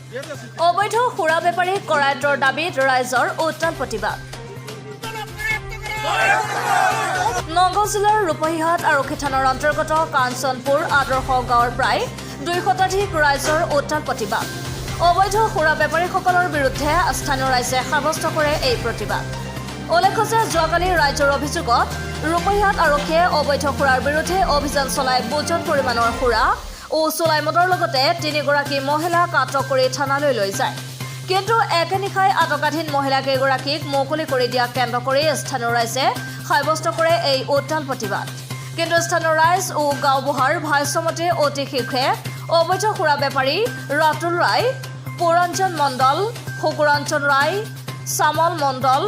অবৈধ সুৰা বেপাৰীক কৰায়ত্তৰ দাবীত ৰাইজৰ উত্তাল প্ৰতিবাদ। নগাঁও জিলাৰ ৰূপহীহাট আৰক্ষী থানাৰ অন্তৰ্গত কাঞ্চনপুৰ আদৰ্শ গাঁৱৰ প্ৰায় 2 শতাধিক ৰাইজৰ উত্তাল প্ৰতিবাদ। অবৈধ সুৰা বেপাৰীসকলৰ বিৰুদ্ধে স্থানীয় ৰাইজে সাব্যস্ত কৰে এই প্ৰতিবাদ। উল্লেখ্য যে যোৱাকালি ৰাইজৰ অভিযোগত ৰূপহীহাট আৰক্ষীয়ে অবৈধ সুৰাৰ বিৰুদ্ধে অভিযান চলাই বুজন পৰিমাণৰ সুৰা ও চুলাই মদৰ লগতে 3গৰাকী মহিলাক আটক কৰি থানালৈ লৈ যায়। কিন্তু একে নিশাই আটকাধীন মহিলাকেইগৰাকীক মুকলি কৰি দিয়াক কেন্দ্ৰ কৰি স্থানীয় ৰাইজে সাব্যস্ত কৰে এই উত্তাল প্ৰতিবাদ। কিন্তু স্থানীয় ৰাইজ ও গাঁওবুঢ়াৰ ভাষ্যমতে অতি শীঘ্ৰে অবৈধ সুৰা বেপাৰী ৰাতুল ৰায়, পুৰঞ্জন মণ্ডল, শুকুৰঞ্জন ৰায়, শ্যামল মণ্ডল,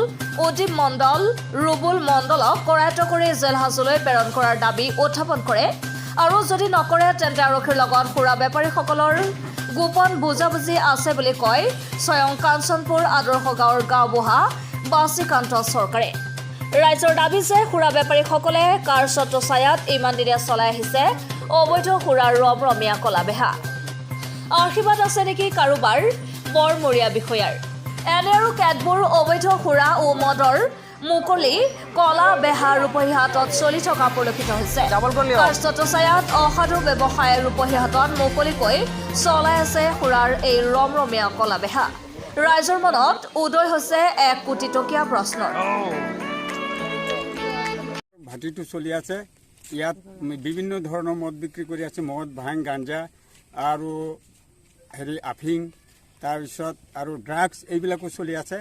উদীপ মণ্ডল, ৰুবুল মণ্ডলক কৰায়ত্ত কৰি জেল হাজোলৈ প্ৰেৰণ কৰাৰ দাবী উত্থাপন কৰে। আৰু যদি নকৰে তেন্তে আৰক্ষীৰ লগত সুৰা বেপাৰীসকলৰ গোপন বুজাবুজি আছে বুলি কয় স্বয়ং কাঞ্চনপুৰ আদৰ্শ গাঁৱৰ গাঁওবুঢ়া বাচিকান্ত চৰকাৰে। ৰাইজৰ দাবী যে সুৰা বেপাৰীসকলে কাৰ ছত্ৰছায়াত ইমান দিনে চলাই আহিছে অবৈধ সুৰাৰ ৰমৰমীয়া কলা বেহা। আশীৰ্বাদ আছে নেকি কাৰোবাৰ বৰমূৰীয়া বিষয়াৰ? এনে আৰু কেতবোৰ অবৈধ সুৰা ও মদৰ মুকলি কলা বেহা ৰূপহীহাটত চলি থকা পৰিলক্ষিত হৈছে। কাৰ ছত্ৰছায়াত অসাধু ব্যৱসায় ৰূপহীহাটত মুকলিকৈ চলাই আছে সুৰাৰ এই ৰমৰমীয়া কলা বেহা। ৰাইজৰ মনত উদয় হৈছে 1 কোটি টকীয়া প্ৰশ্নৰ। ভাটিটো চলি আছে। ইয়াত বিভিন্ন ধৰণৰ মদ বিক্ৰী কৰি আছে, মদ, ভাং, গাঞ্জা আৰু হেৰি আফিং, তাৰপিছত আৰু ড্ৰাগছ এইবিলাকো চলি আছে।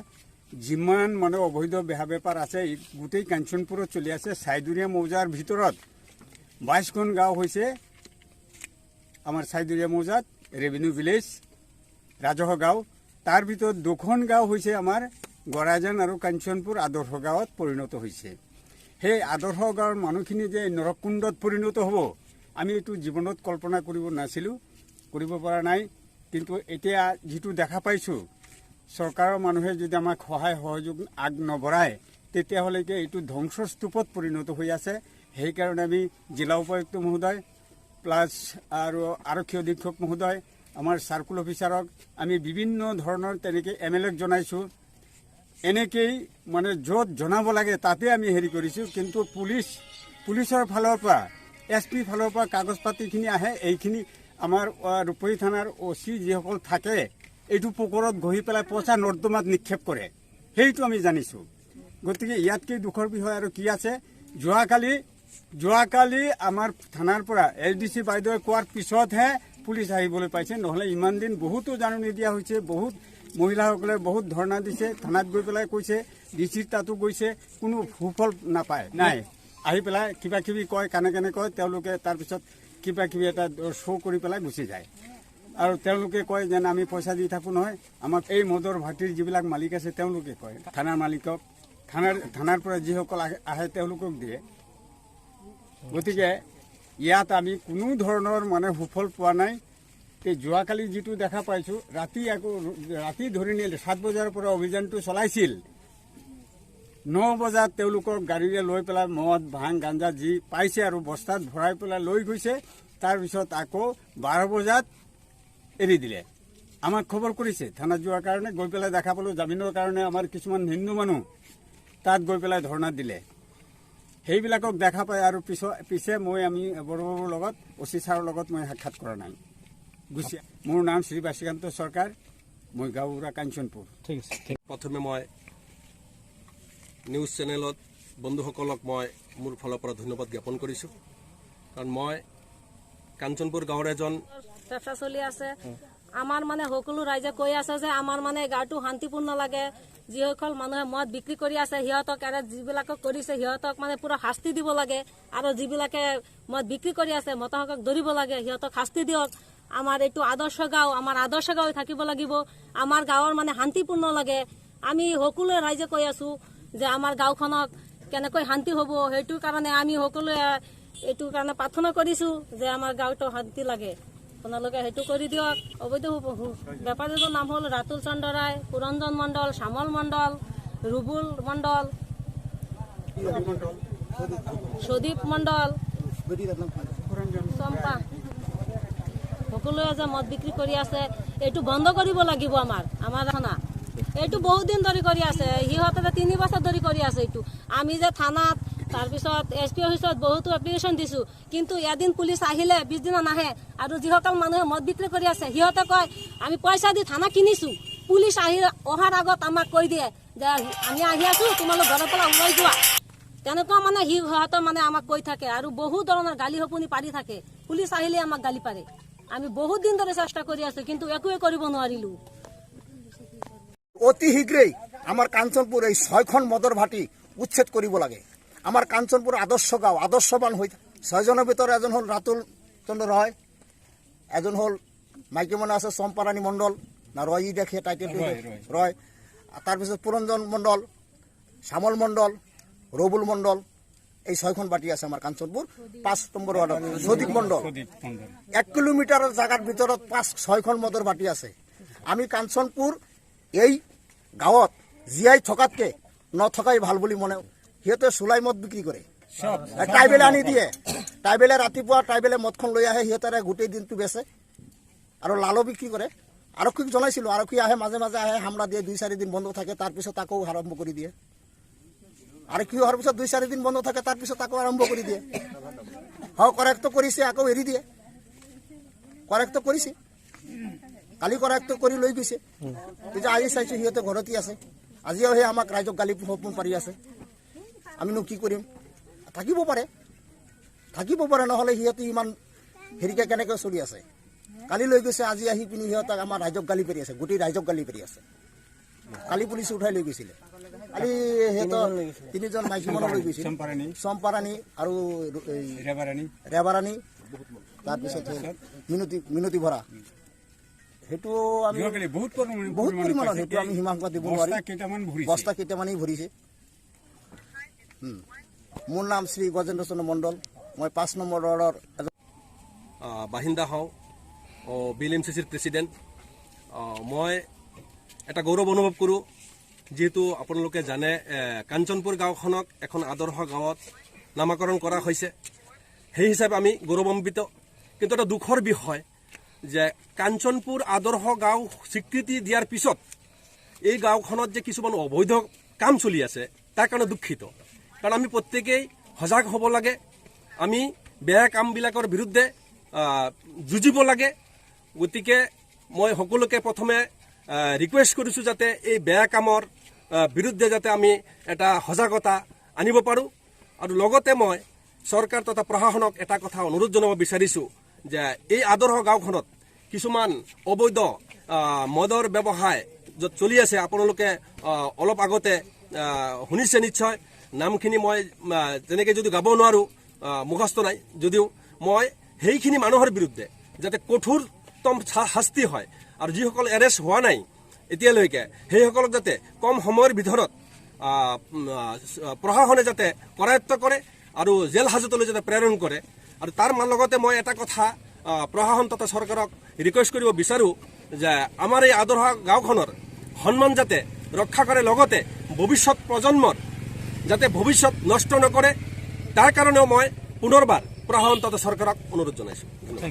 যিমান মানে অবৈধ বেহা বেপাৰ আছে গোটেই কাঞ্চনপুৰত চলি আছে। চাইদুৰীয়া মৌজাৰ ভিতৰত 22খন গাঁও হৈছে আমাৰ চাইদুৰীয়া মৌজাত ৰেভিনিউ ভিলেজ ৰাজহ গাঁও। তাৰ ভিতৰত 2খন গাঁও হৈছে আমাৰ গৰাজান আৰু কাঞ্চনপুৰ আদৰ্শ গাঁৱত পৰিণত হৈছে। সেই আদৰ্শ গাঁৱৰ মানুহখিনি যে নৰকুণ্ডত পৰিণত হ'ব আমি এইটো জীৱনত কল্পনা কৰিব নাছিলোঁ, কৰিব পৰা নাই। কিন্তু এতিয়া যিটো দেখা পাইছোঁ, চৰকাৰৰ মানুহে যদি আমাক সহায় সহযোগ আগ নবঢ়ায় তেতিয়াহ'লে এইটো ধ্বংসস্তূপত পৰিণত হৈ আছে। সেইকাৰণে আমি জিলা উপায়ুক্ত মহোদয় প্লাছ আৰু আৰক্ষী অধীক্ষক মহোদয়, আমাৰ চাৰ্কুল অফিচাৰক আমি বিভিন্ন ধৰণৰ তেনেকৈ এম এল এক জনাইছোঁ। এনেকেই মানে য'ত জনাব লাগে তাতে আমি হেৰি কৰিছোঁ। কিন্তু পুলিচৰ ফালৰ পৰা, এছ পি ফালৰ পৰা কাগজ পাতিখিনি আহে, এইখিনি আমাৰ ৰূপহী থানাৰ অ' চি যিসকল থাকে এইটো পুকৰত ঘঁহি পেলাই পচা নৰ্দমাত নিক্ষেপ কৰে, সেইটো আমি জানিছোঁ। গতিকে ইয়াতকৈ দুখৰ বিষয় আৰু কি আছে? যোৱাকালি আমাৰ থানাৰ পৰা এল ডি চি বাইদেৱে কোৱাৰ পিছতহে পুলিচ আহিবলৈ পাইছে। নহ'লে ইমান দিন বহুতো জাননী দিয়া হৈছে, বহুত মহিলাসকলে বহুত ধৰ্ণা দিছে, থানাত গৈ পেলাই কৈছে, ডি চিৰ তাতো গৈছে, কোনো সুফল নাপায় নাই। আহি পেলাই কিবা কিবি কয়, কানে কানে কয় তেওঁলোকে, তাৰপিছত কিবা কিবি এটা শ্ব' কৰি পেলাই গুচি যায়। আৰু তেওঁলোকে কয় যেন আমি পইচা দি থাকোঁ নহয় আমাক। এই মদৰ ভাটিৰ যিবিলাক মালিক আছে তেওঁলোকে কয় থানাৰ মালিকক, থানাৰ পৰা যিসকল আহে তেওঁলোকক দিয়ে। গতিকে ইয়াত আমি কোনো ধৰণৰ মানে সুফল পোৱা নাই। এই যোৱাকালি যিটো দেখা পাইছোঁ, ৰাতি আকৌ ৰাতি ধৰি নিলে 7 বজাৰ পৰা অভিযানটো চলাইছিল, 9 বজাত তেওঁলোকক গাড়ীৰে লৈ পেলাই মদ, ভাং, গাঞ্জা যি পাইছে আৰু বস্তাত ভৰাই পেলাই লৈ গৈছে। তাৰপিছত আকৌ 12 বজাত এৰি দিলে। আমাক খবৰ কৰিছে থানাত যোৱাৰ কাৰণে, গৈ পেলাই দেখা পালোঁ। জামিনৰ কাৰণে আমাৰ কিছুমান হিন্দু মানুহ তাত গৈ পেলাই ধৰ্ণা দিলে। সেইবিলাকক দেখা পাই আৰু পিছে মই আমি বৰবাবুৰ লগত, অ' চি ছাৰৰ লগত মই সাক্ষাৎ কৰা নাই, গুচি। মোৰ নাম শ্ৰী বাসিকান্ত চৰকাৰ, মই গাঁওবুঢ়া কাঞ্চনপুৰ। ঠিক আছে। প্ৰথমে মই নিউজ চেনেলত বন্ধুসকলক মই মোৰ ফালৰ পৰা ধন্যবাদ জ্ঞাপন কৰিছোঁ, কাৰণ মই কাঞ্চনপুৰ গাঁৱৰ এজন ব্যৱসা চলি আছে। আমাৰ মানে সকলো ৰাইজে কৈ আছে যে আমাৰ মানে গাঁৱটো শান্তিপূৰ্ণ লাগে। যিসকল মানুহে মদ বিক্ৰী কৰি আছে সিহঁতক এৰে যিবিলাকক কৰিছে সিহঁতক মানে পুৰা শাস্তি দিব লাগে, আৰু যিবিলাকে মদ বিক্ৰী কৰি আছে মতাসকলক ধৰিব লাগে, সিহঁতক শাস্তি দিয়ক। আমাৰ এইটো আদৰ্শ গাঁও, আমাৰ আদৰ্শ গাঁও থাকিব লাগিব। আমাৰ গাঁৱৰ মানে শান্তিপূৰ্ণ লাগে। আমি সকলোৱে ৰাইজে কৈ আছো যে আমাৰ গাঁওখনক কেনেকৈ শান্তি হ'ব, সেইটো কাৰণে আমি সকলোৱে এইটো কাৰণে প্ৰাৰ্থনা কৰিছো যে আমাৰ গাঁৱটো শান্তি লাগে। আপোনালোকে সেইটো কৰি দিয়ক। অবৈধ বেপাৰীজনৰ নাম হ'ল ৰাতুল চন্দ্ৰ ৰায়, পুৰঞ্জন মণ্ডল, শ্যামল মণ্ডল, ৰুবুল মণ্ডল, সুদীপ মণ্ডল, চম্পা। সকলোৱে যে মদ বিক্ৰী কৰি আছে, এইটো বন্ধ কৰিব লাগিব। আমাৰ থানা এইটো বহুত দিন ধৰি কৰি আছে, সিহঁতে 3 বছৰ ধৰি কৰি আছে এইটো। আমি যে থানাত, তাৰপিছত এছ পি অফিচত বহুতো এপ্লিকেশ্যন দিছোঁ, কিন্তু এদিন পুলিচ আহিলে 20 দিনা নাহে। আৰু যিসকল মানুহে মদ বিক্ৰী কৰি আছে, সিহঁতে কয় আমি পইচা দি থানা কিনিছোঁ। পুলিচ আহি অহাৰ আগত আমাক কৈ দিয়ে যে আমি আহি আছোঁ, তোমালোক ঘৰৰ পৰা ওলাই যোৱা। তেনেকুৱা মানে সিহঁতে মানে আমাক কৈ থাকে আৰু বহুত ধৰণৰ গালি শপনি পাৰি থাকে। পুলিচ আহিলে আমাক গালি পাৰে। আমি বহুত দিন ধৰি চেষ্টা কৰি আছো, কিন্তু একোৱে কৰিব নোৱাৰিলো। অতি শীঘ্ৰেই আমাৰ কাঞ্চনপুৰ এই ছয়খন মদৰ ভাটি উচ্ছেদ কৰিব লাগে। আমাৰ কাঞ্চনপুৰ আদৰ্শ গাঁও, আদৰ্শবান হৈ ছয়জনৰ ভিতৰত এজন হ'ল ৰাতুল চন্দ্ৰ ৰয়, এজন হ'ল মাইকী মানুহ আছে চম্পাৰাণী মণ্ডল না ৰয়, ই দেখে টাইটেলটো ৰয়। তাৰপিছত পুৰঞ্জন মণ্ডল, শ্যামল মণ্ডল, ৰবুল মণ্ডল। এই ছয়খন বাটি আছে আমাৰ কাঞ্চনপুৰ 5 নম্বৰ ৱাৰ্ডত। সদীপ মণ্ডল। প্ৰদীপ মণ্ডল। 1 কিলোমিটাৰৰ জাগাৰ ভিতৰত পাঁচ ছয়খন মদৰ বাটি আছে। আমি কাঞ্চনপুৰ এই গাঁৱত জীয়াই থকাতকে নথকাই ভাল বুলি মনে। সিহঁতে চুলাই মদ বিক্ৰী কৰে, ট্ৰাইবেলে আনি দিয়ে। ট্ৰাইবেলে ৰাতিপুৱা ট্ৰাইবেলে মদখন লৈ আহে, সিহঁতে গোটেই দিনটো বেচে আৰু লালো বিক্ৰী কৰে। আৰক্ষীক জনাইছিলোঁ, আৰক্ষী আহে, মাজে মাজে আহে, হামলা দিয়ে, 2-4 দিন বন্ধ থাকে, তাৰপিছত আকৌ আৰম্ভ কৰি দিয়ে। আৰক্ষী অহাৰ পিছত 2-4 দিন বন্ধ থাকে, তাৰপিছত আকৌ আৰম্ভ কৰি দিয়ে। হয়, কৰায়ত্ব কৰিছে, আকৌ এৰি দিয়ে। কৰায়ত্ব কৰিছে, কালি কৰায়ত্ব কৰি লৈ গৈছে। এতিয়া আজি চাইছোঁ সিহঁতে ঘৰতে আছে। আজিও সেই আমাক ৰাইজক গালি সপোন পাৰি আছে। আমিনো কি কৰিম? থাকিব পাৰে, থাকিব পাৰে, নহ'লে সিহঁতে ইমান হেৰিকে কেনেকৈ চলি আছে? কালি লৈ গৈছে, আজি আহি পিনি সিহঁতক আমাৰ ৰাইজক গালি পাৰি আছে, গোটেই ৰাইজক গালি পাৰি আছে। কালি পুলিচে উঠাই লৈ গৈছিলে। কালি সিহঁতৰ তিনিজন মাইকী মানুহ লৈ গৈছিল। চম্পাৰাণী। চম্পাৰাণী আৰু এই ৰেবাৰাণী। ৰেবাৰাণী, তাৰপিছত মিনতি ভৰা। সেইটো আমি যোৱাকালি বহুত পৰিমাণে বহুত পৰিমাণৰ, সেইটো আমি সীমাংক দিব নোৱাৰি। বস্তা কেইটামান ভৰিছে। বস্তা কেইটামানেই ভৰিছে। মোৰ নাম শ্ৰী গজেন্দ্ৰ চন্দ্ৰ মণ্ডল, মই 5 নম্বৰ ৱাৰ্ডৰ এজন বাসিন্দা হওঁ, বিল এম চি চিৰ প্ৰেচিডেণ্ট। মই এটা গৌৰৱ অনুভৱ কৰোঁ, যিহেতু আপোনালোকে জানে কাঞ্চনপুৰ গাঁওখনক এখন আদৰ্শ গাঁৱত নামাকৰণ কৰা হৈছে। সেই হিচাপে আমি গৌৰৱান্বিত। কিন্তু এটা দুখৰ বিষয় যে কাঞ্চনপুৰ আদৰ্শ গাঁও স্বীকৃতি দিয়াৰ পিছত এই গাঁওখনত যে কিছুমান অবৈধ কাম চলি আছে, তাৰ কাৰণে দুখিত। কাৰণ আমি প্ৰত্যেকেই সজাগ হ'ব লাগে, আমি বেয়া কামবিলাকৰ বিৰুদ্ধে যুঁজিব লাগে। গতিকে মই সকলোকে প্ৰথমে ৰিকুৱেষ্ট কৰিছোঁ যাতে এই বেয়া কামৰ বিৰুদ্ধে যাতে আমি এটা সজাগতা আনিব পাৰোঁ। আৰু লগতে মই চৰকাৰ তথা প্ৰশাসনক এটা কথা অনুৰোধ জনাব বিচাৰিছোঁ যে এই আদৰ্শ গাঁওখনত কিছুমান অবৈধ মদৰ ব্যৱসায় য'ত চলি আছে, আপোনালোকে অলপ আগতে শুনিছে নিশ্চয়। নামখিনি মই তেনেকৈ যদি গাব নোৱাৰোঁ, মুখস্থ নাই যদিও, মই সেইখিনি মানুহৰ বিৰুদ্ধে যাতে কঠোৰতম শাস্তি হয় আৰু যিসকল এৰেষ্ট হোৱা নাই এতিয়ালৈকে, সেইসকলক যাতে কম সময়ৰ ভিতৰত প্ৰশাসনে যাতে কৰায়ত্ব কৰে আৰু জেল হাজতলৈ যাতে প্ৰেৰণ কৰে। আৰু তাৰ লগতে মই এটা কথা প্ৰশাসন তথা চৰকাৰক ৰিকুৱেষ্ট কৰিব বিচাৰোঁ যে আমাৰ এই আদৰ্শ গাঁওখনৰ সন্মান যাতে ৰক্ষা কৰে, লগতে ভৱিষ্যত প্ৰজন্মৰ যাতে ভৱিষ্যত নষ্ট নকৰে, তাৰ কাৰণেও মই পুনৰবাৰ প্ৰশাসন তথা চৰকাৰক অনুৰোধ জনাইছোঁ। ধন্যবাদ।